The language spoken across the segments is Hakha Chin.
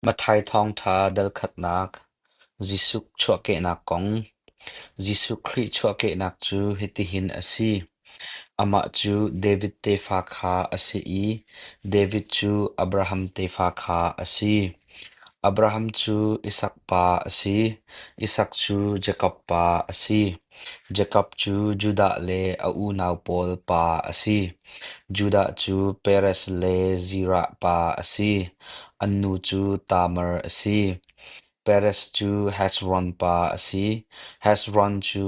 Matthai Thawngṭha dal khatnak, Jesuh chuahkehnak kong. Jesuh Khrih chuahkehnak cu hitihin a si: Amah cu David tefa kha a si i David cu Abraham tefa kha a si. Abraham cu Isak pa a si, Isak cu Jakob pa a si, Jakob cu Judah le a unau pawl pa a si. Judah cu Perez le Zerah pa a si, an nu cu Tamar a si. Perez cu Hezron pa a si, Hezron cu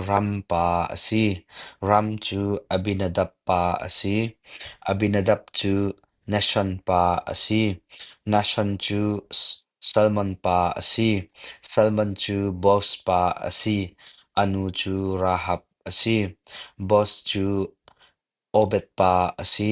Ram pa a si, Ram cu Abinadab pa a si, Abinadab cu Nashon pa a si, Nashon cu Salmon pa a si, Salmon cu Boaz pa a si, a nu cu Rahab a si. Boaz cu Obed pa a si,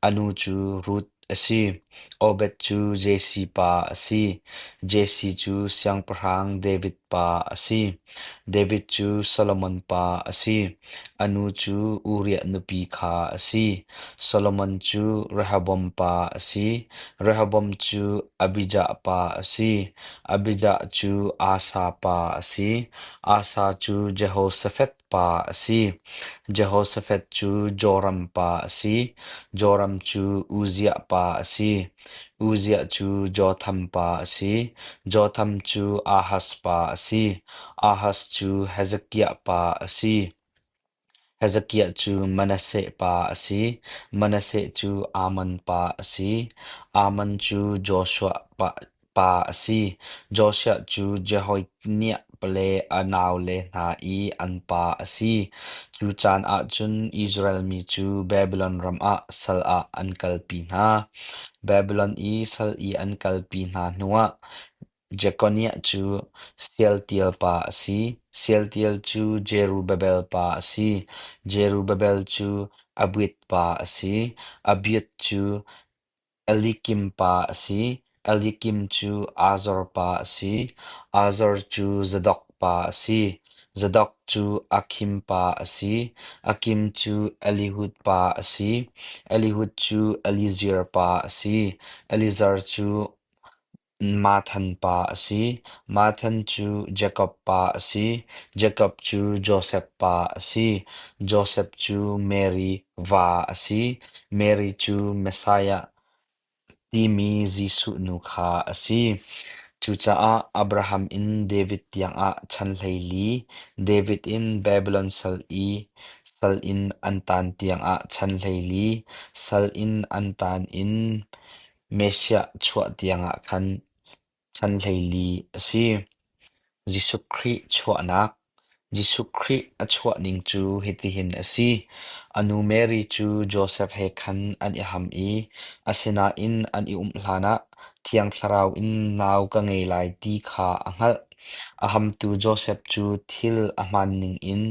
a nu cu Ruth a si. Obed cu Jesse pa a si, Jesse cu Siangpahrang David pa a si. David cu Solomon pa a si, a nu cu Uriah nupi kha a si. Solomon cu Rehoboam pa a si, Rehoboam cu Abijah pa a si, Abijah cu Asa pa a si, Asa cu Jehoshaphat pa a si. Jehoshaphat cu Joram pa a si, Joram cu Uzziah pa a si, Uzziah cu Jotham pa a si, Jotham cu Ahaz pa a si, Ahaz cu Hezekiah pa a si. Hezekiah cu Manasseh pa a si, Manasseh cu Amon pa a si, Amon cu Joshua pa a si. Joshua cu Jehoiakim le a naule hna i an pa a si. Cu caan ah cun Israel mi cu Babilon ram ah sal ah an kalpi hna. Babilon i sal i an kalpi hna hnuah Jekoniah cu Shealtiel pa a si, Shealtiel cu Zerubbabel pa a si, Zerubbabel cu Abiud pa a si, Abiud cu Eliakim pa a si, Eliakim cu Azor pa a si, Azor cu Zadok pa a si, Zadok cu Akhim pa a si, Akim cu Elihud pa a si, Elihud cu Eliezer pa a si, Eliezer cu Mathan pa a si, Mathan cu Jakob pa a si, Jakob cu Josef pa a si, Josef cu Mary va a si, Mary cu Messiah timi Jesuh nu kha a si. Cucaah Abraham in David tiangah chan 14, David in Babylon sal i sal in an tan tiangah chan 14, sal in an tan in Messiah chuah tiangah khan chan 14 a si. Jesuh Khrih chuahnak. Jesuh Khrih a chuah ning cu hitihin a si. A nu Mary cu Josef he khan an i ham i asinain an i umh hlanah Thiang Thlarau in nau ka ngei lai ti kha a hngalh. A hamtu Josef cu thil a hmaan ningin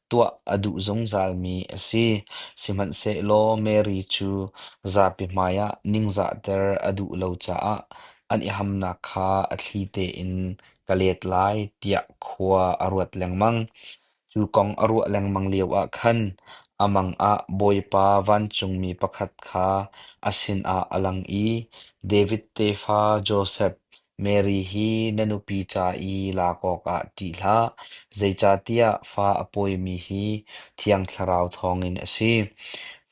tuah a duh zungzalmi a si. Sihmanhsehlaw Mary cu zapi hmaiah ningzahter a duh lo caah an i hamnak kha a thli tein ka let lai tiah khua a ruat lengmang. Cu kong a ruah lengmang lioah khan a mang ah Bawipa vancungmi pakhat kha a sinah a lang i, David tefa Josef, Mary hi na nupi ca i lak awkah ṭih hlah, zeicahtiah fa a pawimi hi Thiang Thlarau thawngin a si.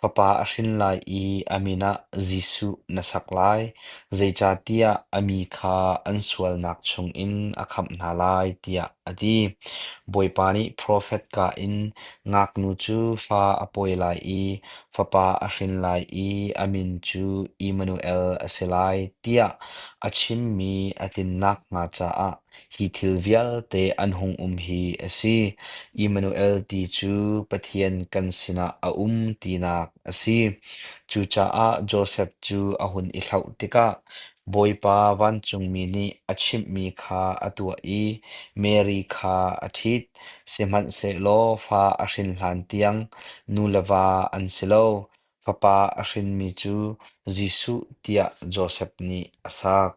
Fapa a hrin lai i a min ah Jesuh na sak lai, zeicahtiah a mi kha an sualnak chungin a khamh hna lai, tiah a ti. Bawipa nih profet ka in ngaknu cu fa a pawi lai i fapa a hrin lai i a min cu Immanuel a si lai, tiah a chimmi a tlin nakhnga caah hi thil vialte an hung um hi a si. Immanuel ti cu Pathian kan sinah a um tinak a si. Cucaah Josef cu a hun i hlauh tikah Bawipa vancungmi nih a chimhmi kha a tuah i Mary kha a ṭhit. Sihmanhsehlaw fa a hrin hlan tiang nu le va an si lo. Fapa a hrinmi cu Jesuh tiah Josef nih a sak.